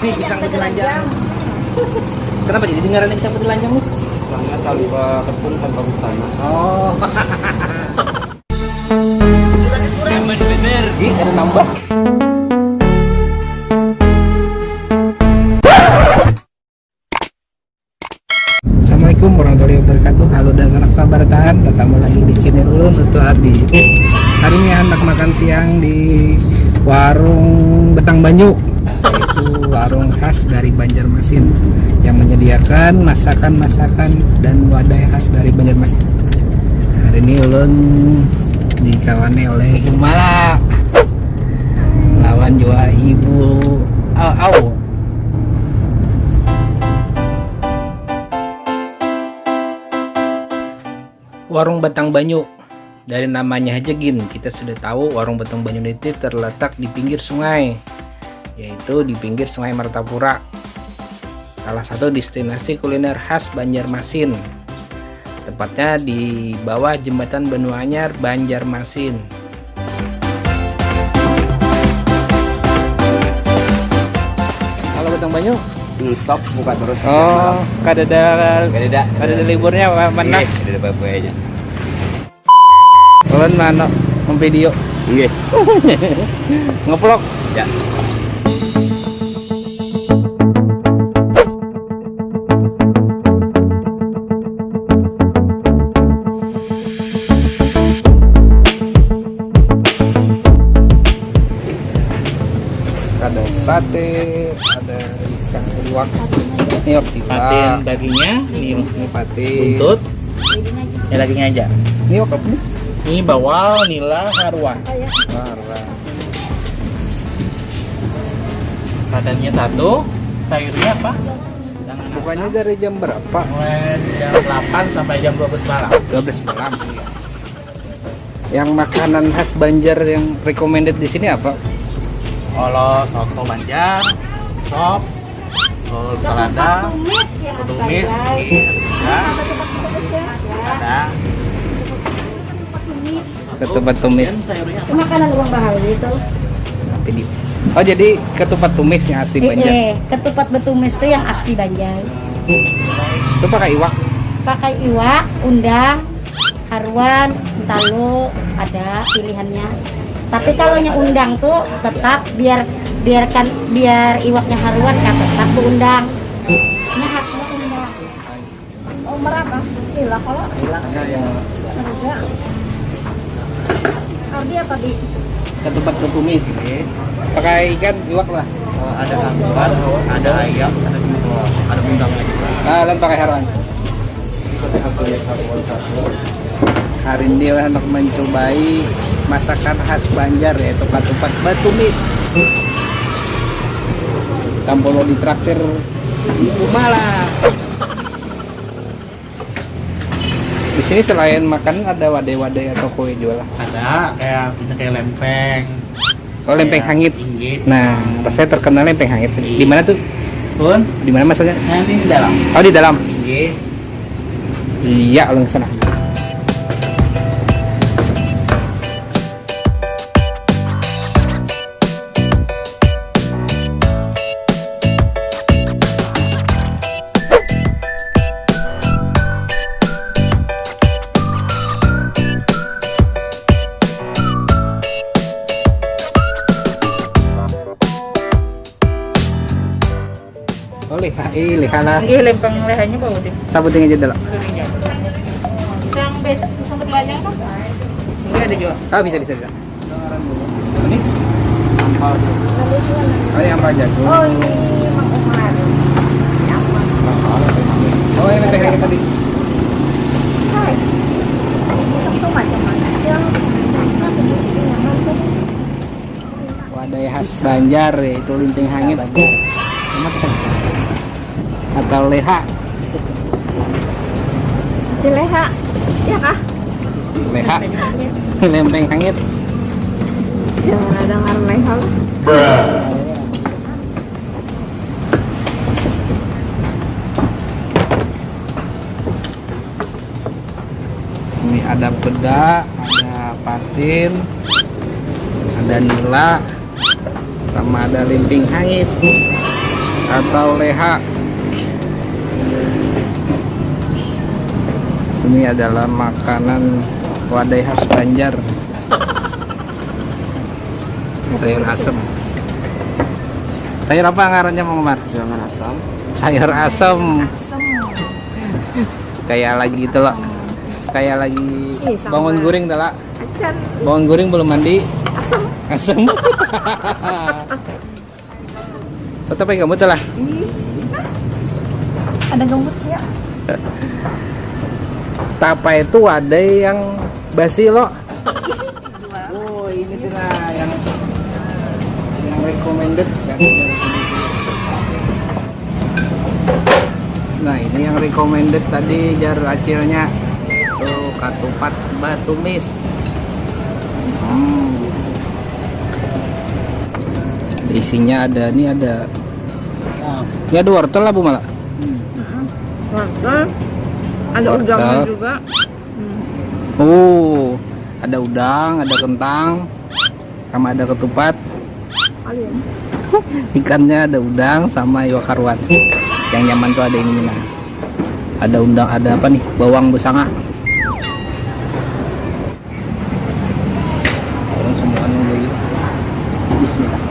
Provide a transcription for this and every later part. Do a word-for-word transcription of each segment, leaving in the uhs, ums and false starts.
Pisang putih lanjang. Kenapa jadi dengarannya pisang putih lanjang nih? Soalnya tanpa tepung, tanpa busana. Oh. Ih, ada nambah. Assalamualaikum warahmatullahi wabarakatuh. Halo dan sanak sabarataan. Tatamu lagi di channel ulun, Utu Ardi. Hari ini handak makan siang di warung Betang Banyu, yaitu warung khas dari Banjarmasin yang menyediakan masakan-masakan dan wadai khas dari Banjarmasin. Hari ini ulun dikawani oleh Ibu Mala lawan jua Ibu Au Au. Warung Batang Banyu. Dari namanya aja gin, kita sudah tahu warung Batang Banyu itu terletak di pinggir sungai, yaitu di pinggir Sungai Martapura. Salah satu destinasi kuliner khas Banjarmasin. Tepatnya di bawah Jembatan Benua Anyar, Banjarmasin. Halo Batang Banyu. Hmm, stop, buka terus. Oh, kadada, kadada, kadada liburnya apa mana? Iya, kadada apa-apa aja. Ulun mana memvideo. Nggih. Ngeplok. Ya. Ada sate, ada ikan liwak. Ini waktu patin dagingnya, ini patin. Buntut. Ya, dagingnya aja. Ini apa nih? Ini bawal, nila, haruan. Haruan. Padannya satu, sayurnya apa? Bukanya dari jam berapa? Mulai jam delapan sampai jam dua belas malam. Dua belas malam. Iya. Yang makanan khas Banjar yang recommended di sini apa? Kalau soto Banjar, sop, kalau salada, tumis, ya, tumis, iya. Ada. Ketupat tumis. Itu makanan urang Bahawi itu. Tapi di, oh, jadi ketupat tumis yang asli Banjar. Eh, ketupat betumis itu yang asli Banjar. Itu pakai iwak? Pakai iwak, undang, haruan, entalo, ada pilihannya. Tapi kalau nya undang tuh tetap biar, biarkan, biar iwaknya haruan kan tetap tuh undang. Ini khasnya undang. Oh, merata. Hilang kalau. Hilang. Ada. Ardi apa di? Ketupat betumis. Pakai ikan iwak lah. Oh, ada haruan, ada ayam, ada jengkol, ada undangnya juga. Ah, dan pakai haruan. Hari ini lah anak mencobai masakan khas Banjar, yaitu ketupat betumis. Tampolo ditraktir Ibu Mala. Di sini selain makan ada wadai-wadai atau kue jual lah. Ada kayak punya kayak lempeng. Oh, lempeng hangit. Inggih. Nah, rasanya terkenal lempeng hangit. Di mana tuh? Pun? Di mana maksudnya? Nah, ini di dalam. Oh, di dalam. Inggih. Iya, ulun ke sana. Oh, leha, eh, leha lah. Nggih, lempeng lehanya bawa deh. Sabuting aja dulu. Pisang bet, pisang bet lanyang tuh. Nggih, ada juga. Ah, bisa, bisa, bisa. Ini ampal. Oh, ini ampal jagung. Oh, ini Mang Umar. Si Ampal. Oh, ini teh tadi. Hai. Itu macam mana, Cel? Wadai khas Banjar, yaitu linting hangit. Atau leha. Di leha. Ya kah? Leha. Lempeng hangit. Jangan ada ngaran leha lah. Ini ada peda, ada patin, ada nila, sama ada linting hangit. Atau leha. Ini adalah makanan wadai khas Banjar. Sayur asem. Sayur apa ngarannya, Mang Umar? Jangan asam. Sayur asem. Kayak lagi itu lah. Kayak lagi Ih, sama. Bangun guring tuh lah. Acan. Bangun guring belum mandi. Asam. Asem. Tetap kamu tuh lah. Ih. Ada gambutnya. Tapa itu ada yang basi lo. Oh, ini tuh lah yang yang recommended. Nah, ini yang recommended tadi jar acilnya. Tuh, katupat batumis. Hmm. Isinya ada, ini ada. Ini ada wortel lah, Bu, malah. Wortel. Ada Wortel. Udangnya juga. Hmm. Oh, ada udang, ada kentang, sama ada ketupat. Kalian. Ikannya ada udang sama iwak haruan. Yang nyaman tuh ada ini, nah. Ada undang, ada apa nih? Bawang besanga. Orang semua anu dulu. Bismillah.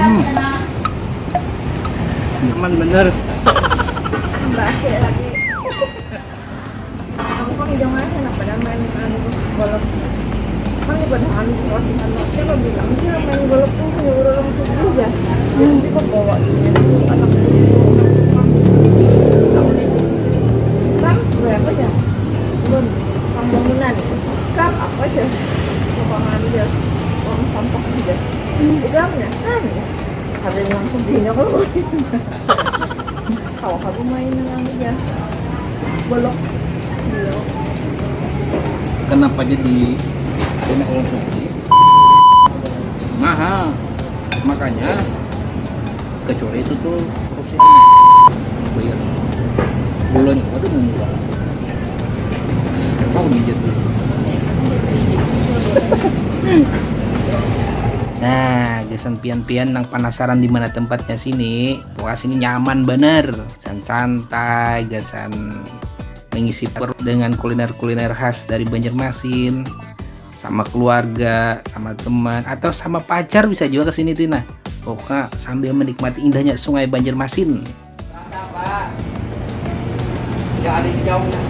Hmm. Nyaman bener. Mbak, lagi. Aku kan hidung aja, kenapa dah main anu tuh, golok. Kan ibadah anu tuh, kasih kan, siapa bilang dia main golok tuh hanya orang subuh ya. Jadi kok bawa ini tuh, anak tuh, anak tukang. Bang, berapa ya? Belum. Bang bangunan. Kang, apa aja? Bang anu ya, uang sampah aja. Udah ya, kan ya. Ada yang langsung diinjak lu. Tahu aku main dengan dia. Bolok. Iya. Kenapa jadi kena uang sendiri? Mahal. Makanya kecuali itu tuh harus bayar. Bulan itu ada mau murah. Tahu nih jatuh. Nah, gasan pian-pian nang penasaran di mana tempatnya sini, pokoknya sini nyaman bener. Gasan santai, gasan mengisi perut dengan kuliner-kuliner khas dari Banjarmasin, sama keluarga, sama teman, atau sama pacar bisa juga ke sini tuh, nah. Pokoknya sambil menikmati indahnya Sungai Banjarmasin. Ya, ada di jauhnya.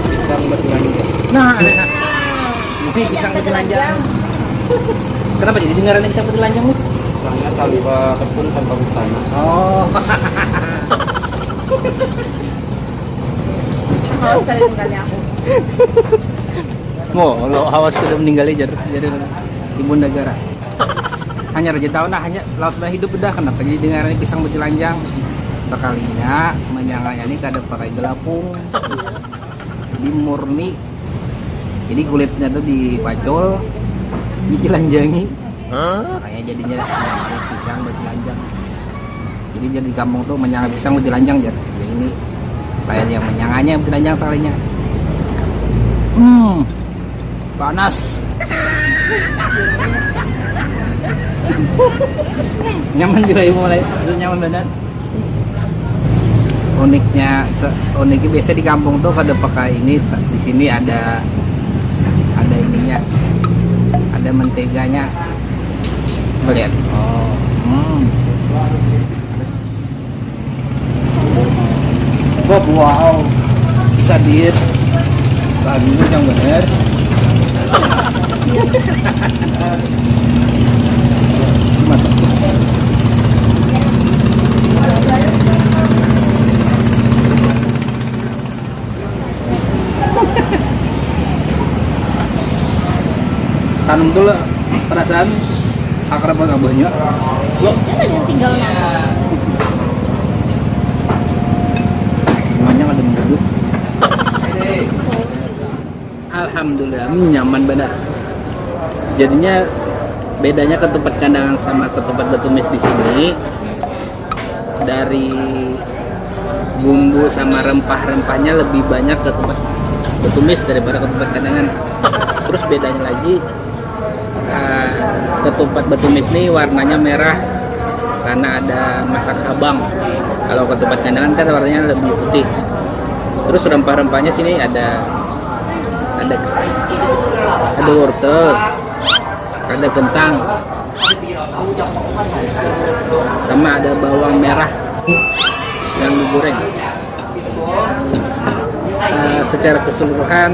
Pisang batu lanjang. Nah, ada, nah. Ini pisang batu lanjang. Kenapa jadi ngarannya pisang batu lanjang nih? Soalnya tanpa kebun, tanpa busana. Oh. Mau lo awas sudah meninggal, jar, jar ibu negara. Hanya raja tahu nah, hanya lawas banar hidup udah, kenapa jadi dengarannya pisang batu lanjang? Sekalinya menyanganya ini kada pakai gelapung. Jadi murni. Jadi kulitnya tuh dipacul, ditelanjangi. Makanya jadinya namanya pisang batu lanjang. Jadi jar di kampung tuh menyanga pisang batu lanjang, jar. Ya ini lain yang menyanganya batu lanjang sekalinya. Hmm. Panas. Nyaman juga ya mulai. Nyaman benar. Uniknya se- uniknya biasa di kampung tuh kada pakai ini, di sini ada ada ininya, ada menteganya. Coba lihat. Oh. Hmm. Wah, wow. Bisa diet. Bagus yang bener. Mantap. Betul lah, perasaan akrab dengan abahnya. Lo ada yang tinggal nama. Semuanya ada mengganggu. Alhamdulillah, nyaman benar. Jadinya bedanya ketupat kandangan sama ketupat betumis di sini dari bumbu sama rempah-rempahnya lebih banyak ketupat betumis daripada ketupat kandangan. Terus bedanya lagi uh, ketupat betumis ini warnanya merah karena ada masak habang. Kalau ketupat kandangan kan warnanya lebih putih. Terus rempah-rempahnya sini ada ada ada wortel, ada kentang, sama ada bawang merah yang digoreng. Uh, secara keseluruhan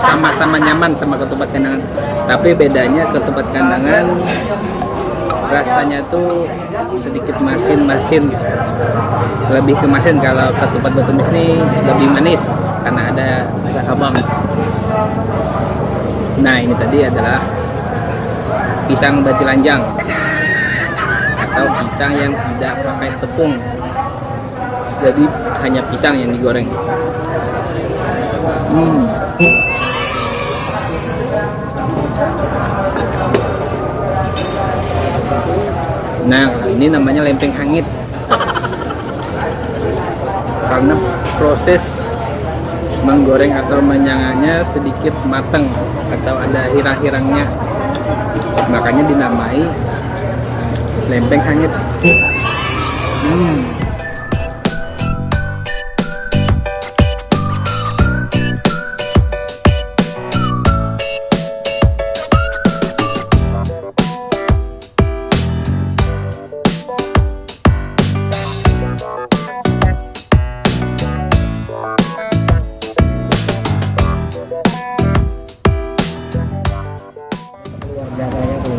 sama-sama nyaman sama ketupat kandangan, tapi bedanya ketupat kandangan rasanya tuh sedikit masin-masin, lebih ke masin. Kalau ketupat betumis ini lebih manis karena ada rasa habang. Nah, ini tadi adalah pisang batilanjang atau pisang yang tidak pakai tepung, jadi hanya pisang yang digoreng. Hmm. Nah, ini namanya lempeng hangit karena proses menggoreng atau menyanganya sedikit matang atau ada hirang-hirangnya, makanya dinamai lempeng hangit. Hmm.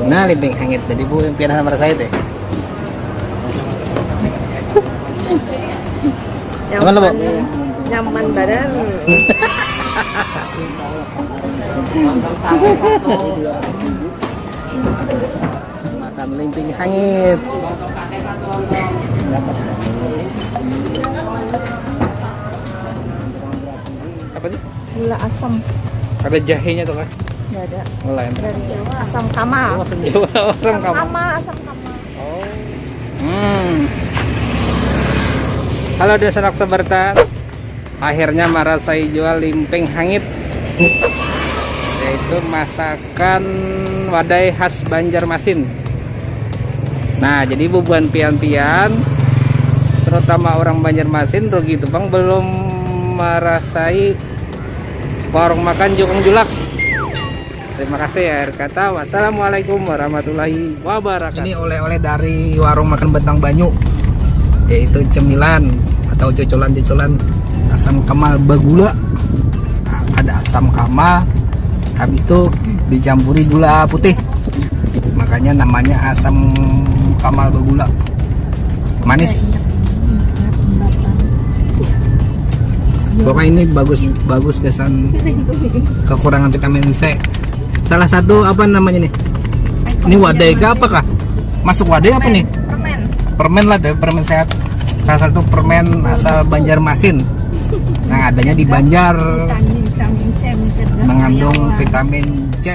Nah, lempeng hangit. Jadi, Bu, pian handak marasai teh? Nyaman lo, Bu? Nyaman badan. Makan lempeng hangit. Apa nih? Gula asam. Ada jahenya tuh kan? Nggak ada. Oh, lain. Dari Jawa. Asam kamal. Jawa, asam kamal. Kamal, asam kamal. Oh. Hmm. Halo, dan sanak sebertan. Akhirnya marasai jua limping hangit, yaitu masakan wadai khas Banjarmasin. Nah, jadi bubuhan pian-pian, terutama orang Banjarmasin, rugi tu pang belum marasai warung makan Jukung Julak. Terima kasih, akhir kata, wassalamualaikum warahmatullahi wabarakatuh. Ini oleh-oleh dari warung makan Bentang Banyu, yaitu cemilan atau cocolan-cocolan asam kamal bagula. Nah, ada asam kamal, habis itu dicampuri gula putih, makanya namanya asam kamal bagula. Manis. Pokoknya ini bagus, bagus gasan kekurangan vitamin C. Salah satu, apa namanya nih? Ini wadai kah, apa kah? Masuk wadai apa nih? Permen. Permen lah, dari permen sehat. Salah satu permen asal Banjarmasin. Nah, adanya di Banjar. Vitamin, vitamin C, mencegah mengandung penyakit. Vitamin C.